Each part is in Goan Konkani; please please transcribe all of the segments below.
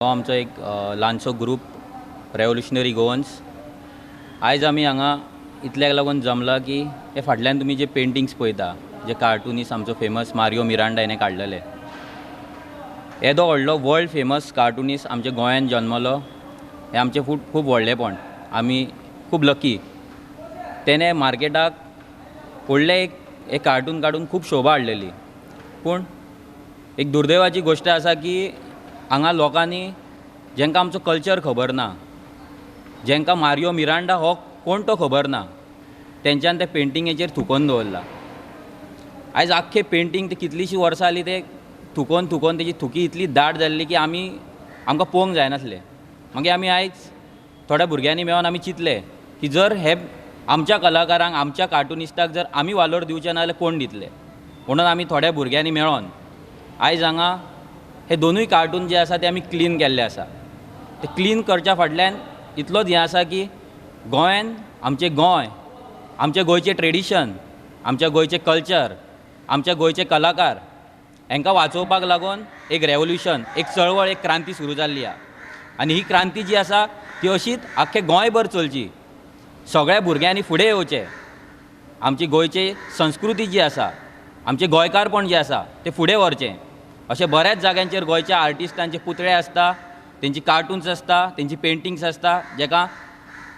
हो आमचो एक ल्हानसो ग्रूप रेवोल्युशनरी गोवन्स. आयज आमी हांगा इतल्याक लागून जमला की हे फाटल्यान तुमी जे पेंटिंग्स पळयता, जे कार्टुनिस्ट आमचो फेमस मारियो मिरांडा हेणें काडलेले, येदो व्हडलो वर्ल्ड फेमस कार्टुनिस्ट आमच्या गोंयांत जल्मलो हें आमचें खूब खूब व्हडलेंपण. आमी खूब लकी. तेणें मार्केटाक व्हडलें एक एक कार्टून काडून खूब शोभा हाडलेली. पूण एक दुर्दैवाची गोश्ट आसा की हांगा लोकांनी जेंकां आमचो कल्चर खबर ना, जेंकां मारियो मिरांडा हो कोण तो खबर ना, तेंच्यान ते पेंटिंगेचेर थुकोन दवरला. आयज आख्खें पेंटींग ते कितलींशीं वर्सां जालीं ते थुकोन थुकोन तेजी थुकी इतली दाट जाल्ली की आमी आमकां पळोवंक जायनासलें. मागीर आमी आयज थोड्या भुरग्यांनी मेळोन आमी चिंतलें की जर हे आमच्या कलाकारांक, आमच्या कार्टुनिस्टाक जर आमी वालोर दिवचे ना जाल्यार कोण दितले? म्हणून आमी थोड्या भुरग्यांनी मेळोन आयज हांगा हे दोनूय कार्टून जे आसा ते आमी क्लीन केल्ले आसा. ते क्लीन करच्या फाटल्यान इतलोच हें आसा की गोंयान आमचें गोंय, आमचें गोंयचें ट्रेडिशन, आमच्या गोंयचें कल्चर, आमच्या गोंयचे कलाकार हांकां वाचोवपाक लागून एक रेवोल्युशन, एक चळवळ, एक क्रांती सुरू जाल्ली आसा. आनी ही क्रांती जी आसा ती अशीच आख्खे गोंयभर चलची, सगळ्या भुरग्यांनी फुडें येवचें, आमची गोंयची संस्कृती जी आसा, आमचें गोंयकारपण जें आसा तें फुडें व्हरचें. अशें बऱ्याच जाग्यांचेर गोंयच्या आर्टिस्टांचे पुतळे आसता, तेंची कार्टुन्स आसता, तेंची पेंटिंग्स आसता, जेका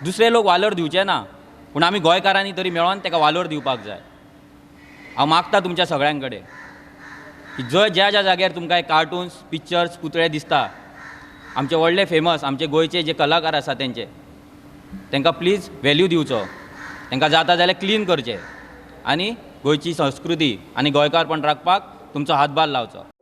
दुसरे लोक वालोर दिवचे ना, पूण आमी गोंयकारांनी तरी मेळोन तेका वालोर दिवपाक जाय. हांव मागता तुमच्या सगळ्यां कडेन की जंय ज्या ज्या जाग्यार तुमकां हे कार्टुन्स, पिक्चर्स, पुतळे दिसता, आमचे व्हडले फेमस आमचे गोंयचे जे कलाकार आसा तेंचे, तेंकां प्लीज वेल्यू दिवचो, तेंकां जाता जाल्यार क्लीन करचें आनी गोंयची संस्कृती आनी गोंयकारपण राखपाक तुमचो हातभार लावचो.